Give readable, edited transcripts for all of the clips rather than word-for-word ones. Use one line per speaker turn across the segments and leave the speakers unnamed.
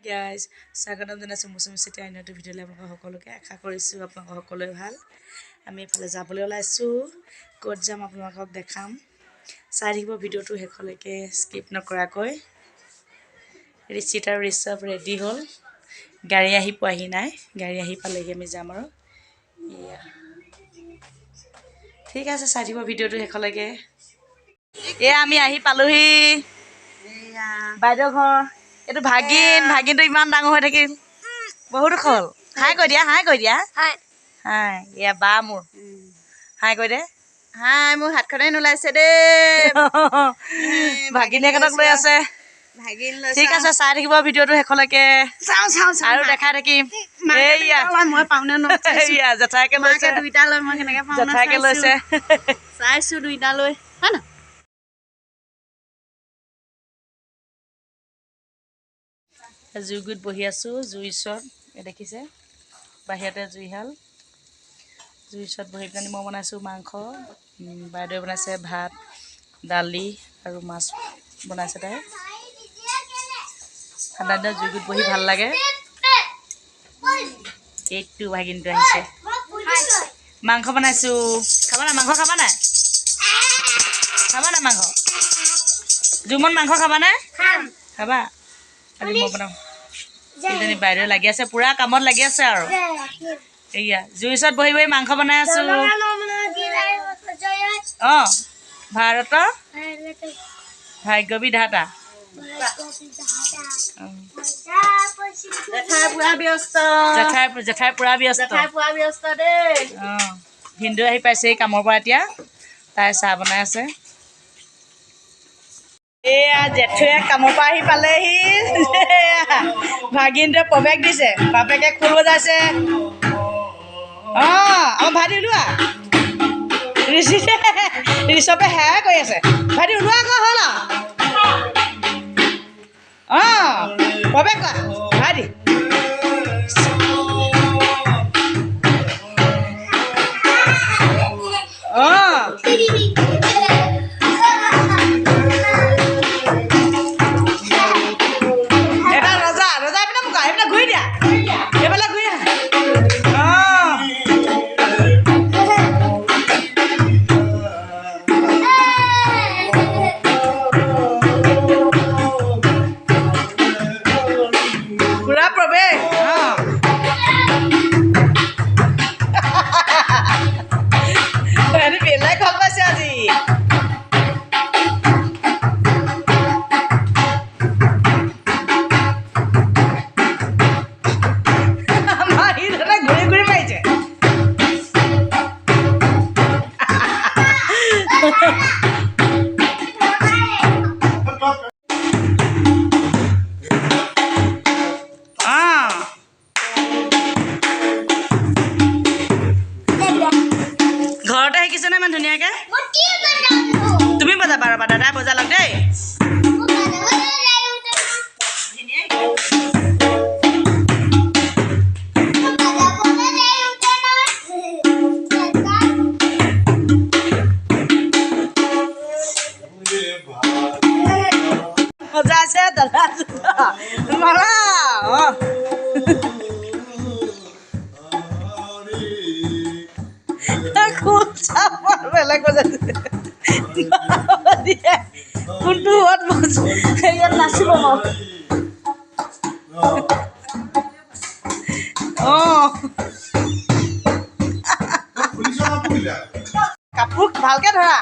Guys, স্বাগতম জনাইছোঁ মৌচুমী চেতিয়া অন্য এটা ভিডিঅ'লৈ আপোনালোকক সকলোকে। আশা কৰিছোঁ আপোনালোকৰ সকলোৱে ভাল। আমি এইফালে যাবলৈ ওলাইছোঁ। ক'ত যাম আপোনালোকক দেখাম। চাই থাকিব ভিডিঅ'টো শেষলৈকে স্কিপ নকৰাকৈ। ঋষিত আৰু ঋষভ ৰেডি হ'ল। গাড়ী আহি পোৱাহি নাই। গাড়ী আহি পালেহি আমি যাম আৰু। এয়া ঠিক আছে, চাই থাকিব ভিডিঅ'টো শেষলৈকে। এয়া আমি আহি পালোহি বাইদেউ ঘৰ। এইটো ভাগিন, ভাগিনটো ইমান ডাঙৰ হৈ থাকিল, বহুত ওখ হ'ল। হাই কৈ দিয়া, হাই কৈ দিয়া, হাই। এয়া বা মোৰ, হাই কৈ দে।
হাই, মোৰ হাতখনে নোলাইছে দেই।
ভাগিনীয়েকহঁতক লৈ আছে।
ভাগিন।
ঠিক আছে, চাই থাকিব ভিডিঅ'টো শেষলৈকে।
চাওঁ চাওঁ চাওঁ।
আৰু দেখাই থাকিম। এইয়া
মই পাওনে?
এইয়া জেঠাইকে লৈছে।
দুইটা লৈ মই কেনেকে পাওঁ?
জেঠাইকে লৈছে।
চাইছো দুইটা লৈ, হয় ন?
জুই গুৰিত বহি আছোঁ, জুইৰ ওচৰত। দেখিছে, বাহিৰতে জুইশাল। জুইৰ ওচৰত বহি পেলানি মই বনাইছোঁ মাংস, বাইদেৱে বনাইছে ভাত, দালি আৰু মাছ বনাইছে তাই। ঠাণ্ডা দিনত জুই গুৰিত বহি ভাল লাগে। এইটো ভাগিনটো আহিছে। মাংস বনাইছোঁ, খাবা নাই? মাংস খাবা নাই? খাবা নাই মাংস? জুমন, মাংস খাবা নাই? খাবা? আজি মই বনাম। এইজনী বাইদেউ লাগি আছে, পুৰা কামত লাগি আছে। আৰু এয়া জুইৰ ওচৰত বহি বহি মাংস বনাই আছো। অঁ, ভাৰতৰ ভাগ্য বিধাতা।
জেঠাই পুৰা ব্যস্ত।
জেঠাই, জেঠাই পুৰা ব্যস্ত।
জেঠাই পুৰা ব্যস্ত দেই।
অঁ, ভিনদেউ আহি পাইছে কামৰ পৰা। এতিয়া তাই চাহ বনাই আছে। এয়া জেঠুৱে কামৰ পৰা আহি পালেহি। ভাগিনটোৱে প্ৰৱেশ দিছে, বাপেকে খোল বজাইছে। অঁ, আমাৰ ভাইটি ওলোৱা। ঋষিতে ঋষভে সেয়াই কৰি আছে। ভাইটি ওলোৱা আকৌ, হ'ল। অঁ, প্ৰৱেশ কৰা ভাইটি। অঁ, এটা ৰজা, ৰজা। এইপিনে মোক এইপিনে ঘূৰি দিয়া, এইফালে ঘূৰি আহা। অঁ, পুৰা প্ৰৱেশ। অঁ, সিহঁতি বেলেগ ভাল পাইছে আজি। মাহীহঁতে ঘূৰি ঘূৰি মাৰিছে। অঁ, ঘৰতে শিকিছেনে ইমান ধুনীয়াকে? তুমি বজাবা, ৰ'বা, দাদাই বজালক দেই। বজাইছে দাদা, মাৰা। অঁ, খোল চাপৰ বেলেগ বজাইছে। কোনটো ইয়াত নাচিব? মই অঁ, কাপোৰ ভালকে ধৰা।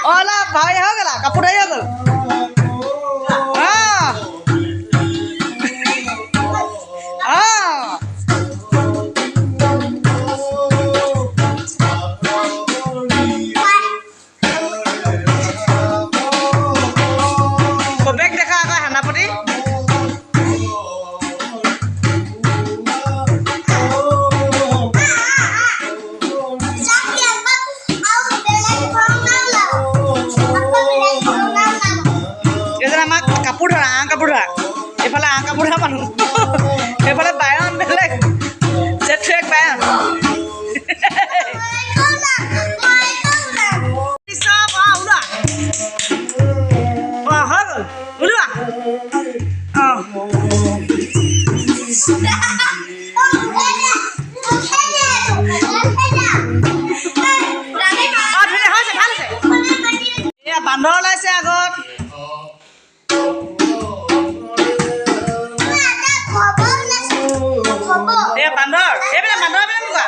অঁ, অলপ ভাই হৈ গ'ল, কাপোৰ ধৰি হৈ গ'ল। অঁ অঁ, প্ৰৱেশ দেখা আকৌ সেনাপতি। এইজন আমাক কাপোৰ ধৰা, আঁ কাপোৰ ধৰা। এইফালে আঁ কাপোৰ ধৰা মানুহ, এইফালে বায়ন বেলেগ, জেঠুৱেক বায়ন। চব। অঁ, ওলোৱা। অঁ, ধুনীয়া হৈছে, ভাল হৈছে। এয়া বান্দৰ ওলাইছে আগত। এয়া বান্দৰ, এইবিলাক বান্দৰ, এইবিলাক কোৱা।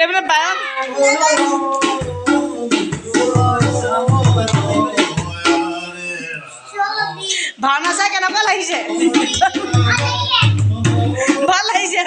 এইবিলাক বায়ন। ভাওনা চাই কেনেকুৱা লাগিছে? ভাল লাগিছে।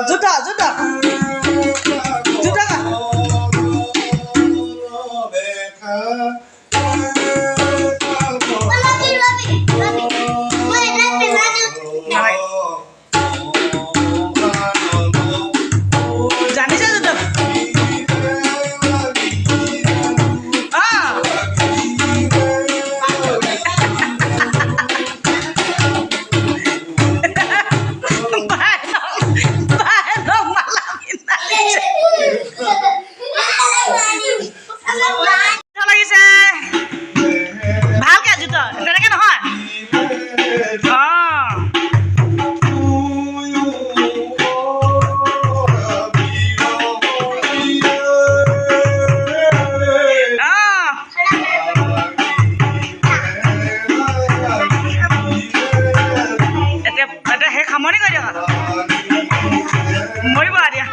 জোতা জোতা জোতা। জানিছে জোতা? লাগিছে ভালকে জোতা, তেনেকে নহয়। অঁ, অঁ, এতিয়া এতিয়া সেই সামৰণি কৰি দিয়ক, মৰিব এতিয়া।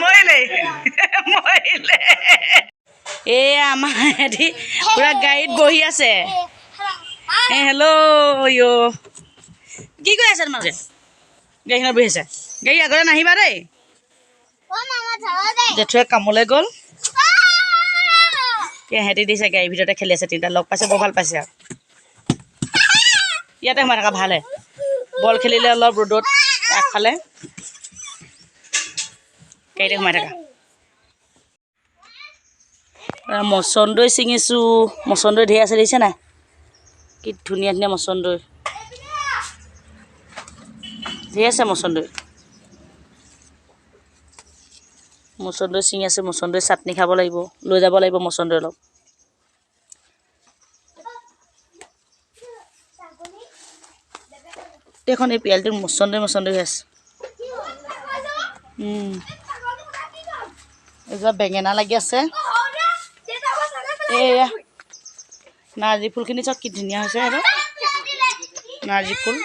মৰিলে, মৰিলে। এয়া আমাৰ সিহঁতি পুৰা গাড়ীত বহি আছে। এ হেল্ল' য়', কি কৰি আছে তোমালোকে? গাড়ীখনত বহি আছে। গাড়ী আগতে নাহিবা দেই। জেঠুৱে কামলৈ গ'ল, সিহঁতি দিছে গাড়ীৰ ভিতৰতে খেলি আছে। তিনিটা লগ পাইছে, বৰ ভাল পাইছে। আৰু ইয়াতে সোমাই থকা ভালহে, বল খেলিলে অলপ ৰ'দত আগফালে গাড়ীতে সোমাই থাকা। মচন্দৈ ছিঙিছোঁ, মচন্দৈ ঢেৰ আছে, দেখিছে নাই? কি ধুনীয়া ধুনীয়া মচন্দৈ ঢেৰ আছে। মচন্দৈ, মচন্দৈ ছিঙি আছে। মচন্দৈ চাটনি খাব লাগিব, লৈ যাব লাগিব মচন্দৈ অলপ। গোটেইখন এই পিয়ালিটোত মচন্দৈ মচন্দৈ হৈ আছে। এজোপা বেঙেনা লাগি আছে। এয়া নাৰ্জী ফুলখিনি চাওক কি ধুনীয়া হৈছে। আৰু নাৰ্জী ফুল,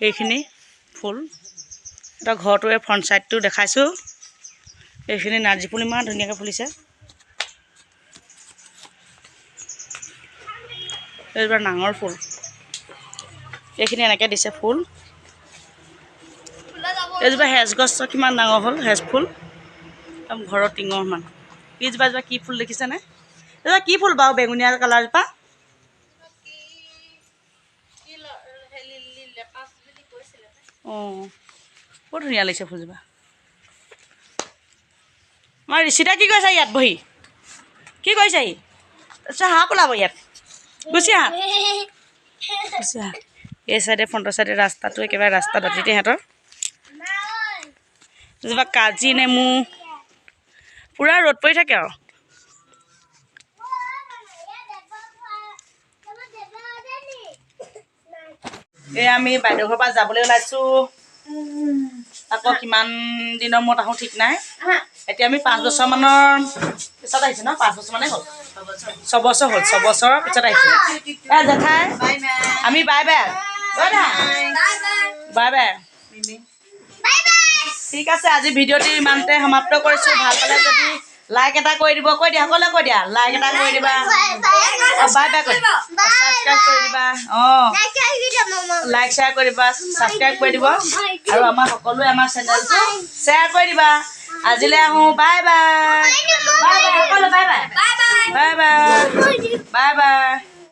এইখিনি ফুল। এটা ঘৰটোৱে ফ্ৰণ্ট চাইডটো দেখাইছোঁ। এইখিনি নাৰ্জী ফুল ইমান ধুনীয়াকৈ ফুলিছে। এইবাৰ নাঙৰ ফুল, এইখিনি এনেকৈ দিছে ফুল। এইজোপা হেজ গছ কিমান ডাঙৰ হ'ল, হেজ ফুল একদম ঘৰৰ টিঙৰ সমান। এইজোপা এজোপা কি ফুল দেখিছেনে? এইজোপা কি ফুল বাৰু? বেঙুনীয়া কালাৰজোপা। অঁ, বৰ ধুনীয়া লাগিছে ফুলজোপা। আমাৰ ঋষিতা কি কৰিছে ইয়াত বহি? কি কৰিছে সি? তাৰপিছত সাপ ওলাব ইয়াত, গুচি আহা, গুচি আহা। এই চাইডে ফ্ৰণ্টৰ চাইডে ৰাস্তাটো একেবাৰে ৰাস্তা দাঁতিতে সিহঁতৰ। এজোপা কাজি নেমু, পূৰা ৰ'দ পৰি থাকে। আৰু এই আমি বাইদেউ ঘৰৰ পৰা যাবলৈ ওলাইছোঁ। আকৌ কিমান দিনৰ মূৰত আহোঁ ঠিক নাই। এতিয়া আমি 5 বছৰমানৰ পিছত আহিছোঁ ন? 5 বছৰমানেই হ'ল, 6 বছৰ হ'ল, 6 বছৰৰ পিছত আহিছোঁ। এ জেঠাই, আমি বাই বাই, বাই বাই। ঠিক আছে, আজি ভিডিঅ'টো ইমানতে সমাপ্ত কৰিছোঁ। ভাল পালে যদি লাইক এটা কৰি দিব, কৈ দিয়া, সকলোৱে কৈ দিয়া, লাইক এটা কৰি দিবা, বাই বাই কৈ ছাবস্ক্ৰাইব কৰি দিবা। অঁ। লাইক শ্বেয়াৰ কৰি দিবা, ছাবস্ক্ৰাইব কৰি দিব আৰু আমাৰ সকলোৱে আমাৰ চেনেলটো শ্বেয়াৰ কৰি দিবা। আজিলৈ আহোঁ, বাই বাই, বাই বাই সকলো, bye bye, bye bye, bye bye.